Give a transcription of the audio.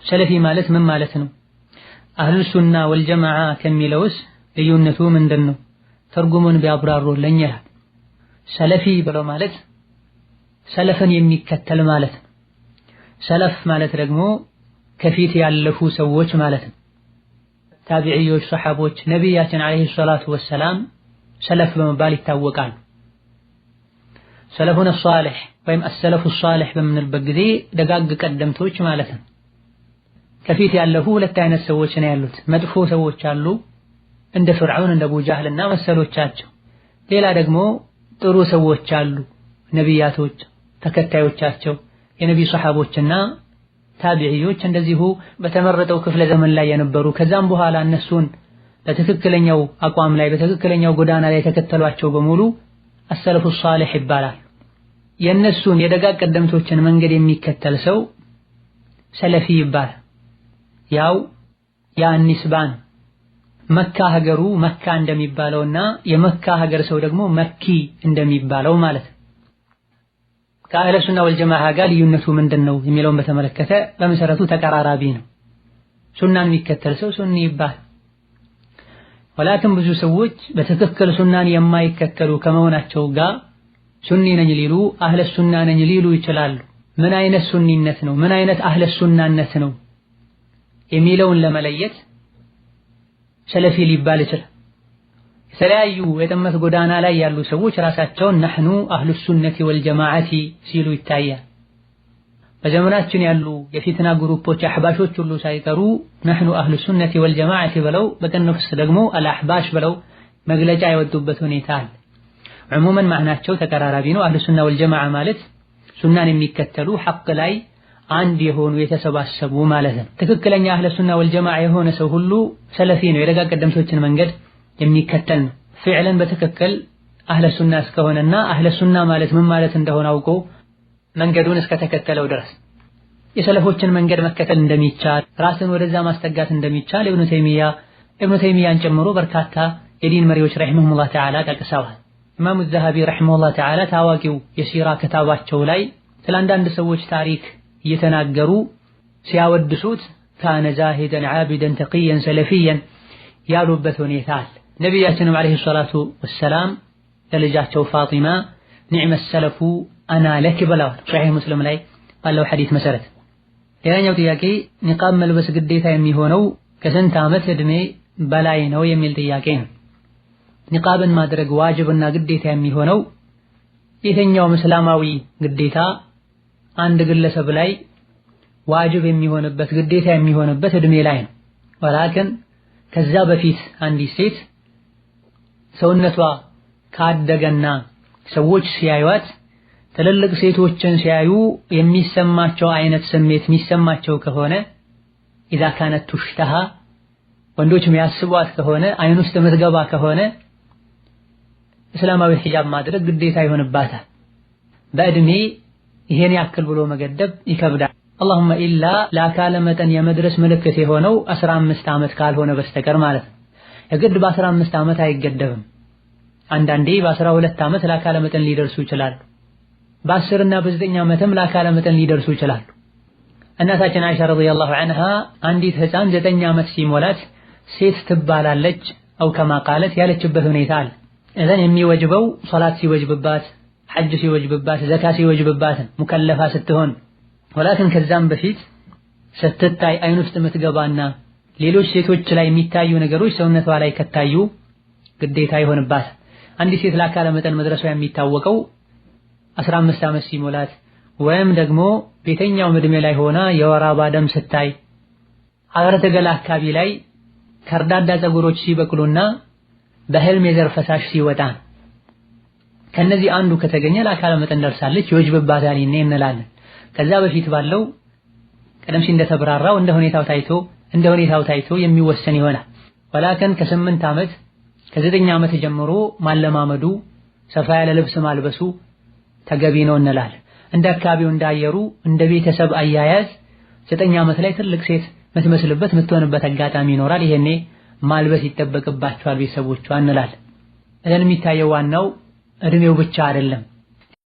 ሰለፊ ማለት ምን ማለት ነው? አህሉ ሱና ወልጀማዓ ከሚለውስ ልዩነቱ ምንድን ነው? ትርጉሙን ቢያብራሩልኝ ይላል። ሰለፊ ብሎ ማለት ሰለፍን የሚከተል ማለት ነው። ሰለፍ ማለት ደግሞ ከፊት ያለፉ ሰዎች ማለት ነው። ታቢዒዮች፣ ሰሐቦች፣ ነቢያችን ዓለይሂ ሰላቱ ወሰላም ሰለፍ በመባል ይታወቃሉ። ሰለፉን ሷሊህ ወይም አሰለፉ ሷሊህ በምንልበት ጊዜ ደጋግ ቀደምቶች ማለት ነው። ከፊት ያለፉ ሁለት አይነት ሰዎች ነው ያሉት። መጥፎ ሰዎች አሉ፣ እንደ ፍርዓውን እንደ አቡ ጃህልና መሰሎቻቸው። ሌላ ደግሞ ጥሩ ሰዎች አሉ፣ ነቢያቶች፣ ተከታዮቻቸው፣ የነቢ ሰሐቦችና ታቢዒዮች እንደዚሁ በተመረጠው ክፍለ ዘመን ላይ የነበሩ ከዛም በኋላ እነሱን በትክክለኛው አቋም ላይ በትክክለኛው ጎዳና ላይ የተከተሏቸው በሙሉ አሰለፉ ሷሊህ ይባላል። የእነሱን የደጋግ ቀደምቶችን መንገድ የሚከተል ሰው ሰለፊ ይባላል። ያው ያ ኒስባን መካ ሀገሩ መካ እንደሚባለውና የመካ ሀገር ሰው ደግሞ መኪ እንደሚባለው ማለት ነው። ከአህለ ሱና ወልጀማዓ ጋር ልዩነቱ ምንድን ነው የሚለውን በተመለከተ በመሰረቱ ተቀራራቢ ነው። ሱናን የሚከተል ሰው ሱኒ ይባላል። ወላክን ብዙ ሰዎች በትክክል ሱናን የማይከተሉ ከመሆናቸው ጋር ሱኒ ነኝ ሊሉ አህለ ሱና ነኝ ሊሉ ይችላሉ። ምን አይነት ሱኒነት ነው፣ ምን አይነት አህለ ሱናነት ነው የሚለውን ለመለየት ሰለፊ ሊባል ይችላል። የተለያዩ የጥመት ጎዳና ላይ ያሉ ሰዎች ራሳቸውን ነሕኑ አህሉ ሱነቲ ወልጀማዓቲ ሲሉ ይታያል። በዘመናችን ያሉ የፊትና ግሩፖች አሕባሾች ሁሉ ሳይቀሩ ነሕኑ አህሉ ሱነቲ ወልጀማዓቲ ብለው በቅንፍ ውስጥ ደግሞ አልአሕባሽ ብለው መግለጫ የወጡበት ሁኔታ አለ። ዕሙመን ማዕናቸው ተቀራራቢ ነው። አህሉ ሱና ወልጀማዓ ማለት ሱናን የሚከተሉ ሐቅ ላይ አንድ የሆኑ የተሰባሰቡ ማለት ነው። ትክክለኛ አህለ ሱና ወልጀማዓ የሆነ ሰው ሁሉ ሰለፊ ነው፣ የደጋግ ቀደምቶችን መንገድ የሚከተል ነው። ፊዕለን በትክክል አህለ ሱና እስከሆነና አህለ ሱና ማለት ምን ማለት እንደሆነ አውቆ መንገዱን እስከተከተለው ድረስ የሰለፎችን መንገድ መከተል እንደሚቻል ራስን ወደዛ ማስጠጋት እንደሚቻል ኢብኑ ተይሚያን ጨምሮ በርካታ የዲን መሪዎች ረሂመሁሙላህ ተዓላ ጠቅሰዋል። ኢማሙ ዘሀቢ ረሂመሁላህ ተዓላ ታዋቂው የሲራ ክታባቸው ላይ ስለ አንዳንድ ሰዎች ታሪክ እየተናገሩ ሲያወድሱት ካነ ዛሂደን ዓቢደን ተቂየን ሰለፊየን ያሉበት ሁኔታ አለ። ነቢያችንም ዓለይሂ ሰላቱ ወሰላም ለልጃቸው ፋጢማ ኒዕመ ሰለፉ አና ለክ ብለዋል። ሶሒህ ሙስሊም ላይ ባለው ሐዲስ መሰረት። ሌላኛው ጥያቄ ኒቃብ መልበስ ግዴታ የሚሆነው ከስንት ዓመት ዕድሜ በላይ ነው የሚል ጥያቄ ነው። ኒቃብን ማድረግ ዋጅብና ግዴታ የሚሆነው የትኛውም እስላማዊ ግዴታ አንድ ግለሰብ ላይ ዋጅብ የሚሆንበት ግዴታ የሚሆንበት ዕድሜ ላይ ነው። ወላኪን ከዛ በፊት አንዲት ሴት ሰውነቷ ካደገና ሰዎች ሲያዩዋት ትልልቅ ሴቶችን ሲያዩ የሚሰማቸው አይነት ስሜት የሚሰማቸው ከሆነ ኢዛ ካነት ቱሽተሃ ወንዶች የሚያስቧት ከሆነ አይን ውስጥ የምትገባ ከሆነ እስላማዊ ሒጃብ ማድረግ ግዴታ ይሆንባታል። በእድሜ ይሄን ያክል ብሎ መገደብ ይከብዳል። አላሁመ ኢላ ለአካለ መጠን የመድረስ ምልክት የሆነው 15 ዓመት ካልሆነ በስተቀር ማለት ነው። የግድ በ15 ዓመት አይገደብም። አንዳንዴ በ12 ዓመት ለአካለ መጠን ሊደርሱ ይችላሉ። በ10 እና በ9 ዓመትም ለአካለ መጠን ሊደርሱ ይችላሉ። እናታችን አይሻ ረዲየላሁ ዐንሃ አንዲት ሕፃን 9 ዓመት ሲሞላት ሴት ትባላለች አው ከማ ቃለት ያለችበት ሁኔታ አለ። እዘን የሚወጅበው ሶላት ሲወጅብባት፣ ሐጅ ሲወጅብባት፣ ዘካ ሲወጅብባት ሙከለፋ ስትሆን፣ ወላኪን ከዛም በፊት ስትታይ አይን ውስጥ የምትገባና ሌሎች ሴቶች ላይ የሚታዩ ነገሮች ሰውነቷ ላይ ከታዩ ግዴታ ይሆንባታል። አንዲት ሴት ለአካለ መጠን መድረሷ የሚታወቀው 15 ዓመት ሲሞላት ወይም ደግሞ ቤተኛው እድሜ ላይ ሆና የወር አበባ ደም ስታይ፣ ሀረተ ገላ አካባቢ ላይ ከርዳዳ ፀጉሮች ሲበቅሉና በህልም የዘር ፈሳሽ ሲወጣ ከነዚህ አንዱ ከተገኘ ለአካለ መጠን ደርሳለች ይወጅብባታል እንላለን። ከዛ በፊት ባለው ቀደም ሲል እንደተብራራው እንደ ሁኔታው ታይቶ የሚወሰን ይሆናል። ወላከን ከ8 ዓመት ከ9 ዓመት ጀምሮ ማለማመዱ ሰፋ ያለ ልብስ ማልበሱ ተገቢ ነው እንላለን። እንደ አካባቢው እንዳየሩ እንደ ቤተሰብ አያያዝ 9 ዓመት ላይ ትልቅ ሴት ምትመስልበት ምትሆንበት አጋጣሚ ይኖራል። ይሄኔ ማልበስ ይጠበቅባቸዋል ቤተሰቦቿ እንላለን። እዘን የሚታየው ዋናው እድሜው ብቻ አይደለም።